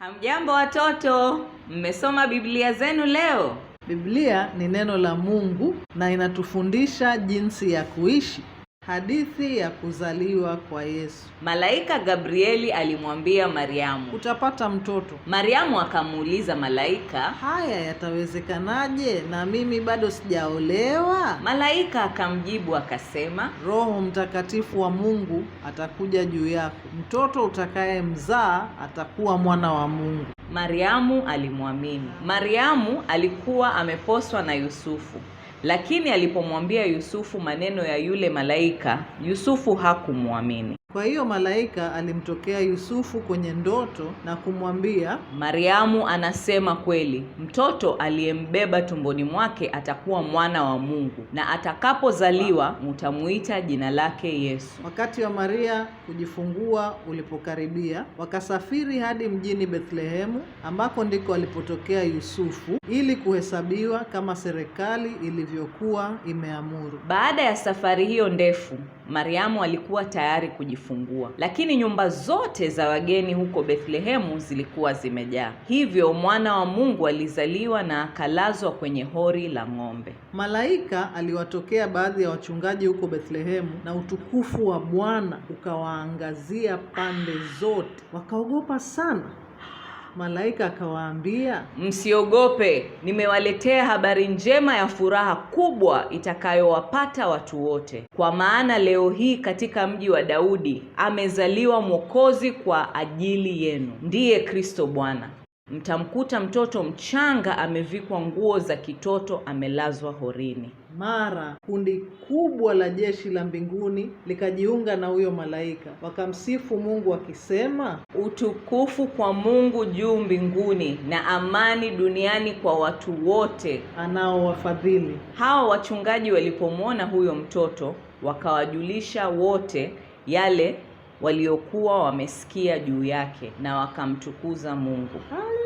Hamjambo watoto, mmesoma Biblia zenu leo? Biblia ni neno la Mungu na inatufundisha jinsi ya kuishi. Hadithi ya kuzaliwa kwa Yesu. Malaika Gabrieli alimwambia Mariamu. Utapata mtoto. Mariamu akamuuliza malaika, Haya yatawezekanaje na mimi bado sijaolewa? Malaika akamjibu akasema, Roho Mtakatifu wa Mungu atakuja juu yako. Mtoto utakayemzaa atakuwa mwana wa Mungu. Mariamu alimwamini. Mariamu alikuwa ameposwa na Yusufu, lakini alipomwambia Yusufu maneno ya yule malaika, Yusufu hakumwamini. Kwa hiyo malaika alimtokea Yusufu kwenye ndoto na kumwambia, Mariamu anasema kweli, mtoto aliyembeba tumboni mwake atakuwa mwana wa Mungu, na atakapozaliwa mutamuita jina lake Yesu. Wakati wa Maria kujifungua ulipokaribia, wakasafiri hadi mjini Bethlehemu ambako ndiko alipotokea Yusufu ili kuhesabiwa kama serikali ilivyokuwa imeamuru. Baada ya safari hiyo ndefu, Mariamu alikuwa tayari kujifungua, lakini nyumba zote za wageni huko Bethlehemu zilikuwa zimejaa. Hivyo mwana wa Mungu alizaliwa na akalazwa kwenye hori la ng'ombe. Malaika aliwatokea baadhi ya wachungaji huko Bethlehemu, na utukufu wa Bwana ukawaangazia pande zote, wakaogopa sana. Malaika akawaambia, Msiogope, nimewaletea habari njema ya furaha kubwa itakayowapata watu wote. Kwa maana leo hii katika mji wa Daudi amezaliwa Mwokozi kwa ajili yenu, ndiye Kristo Bwana. Mtamkuta mtoto mchanga amevikwa nguo za kitoto, amelazwa horini. Mara kundi kubwa la jeshi la mbinguni likajiunga na huyo malaika, wakamsifu Mungu wakisema, Utukufu kwa Mungu juu mbinguni na amani duniani kwa watu wote. Anaowafadhili. Hawa wachungaji walipomwona huyo mtoto wakawajulisha wote yale waliokuwa wamesikia juu yake, na wakamtukuza Mungu. Haleluya!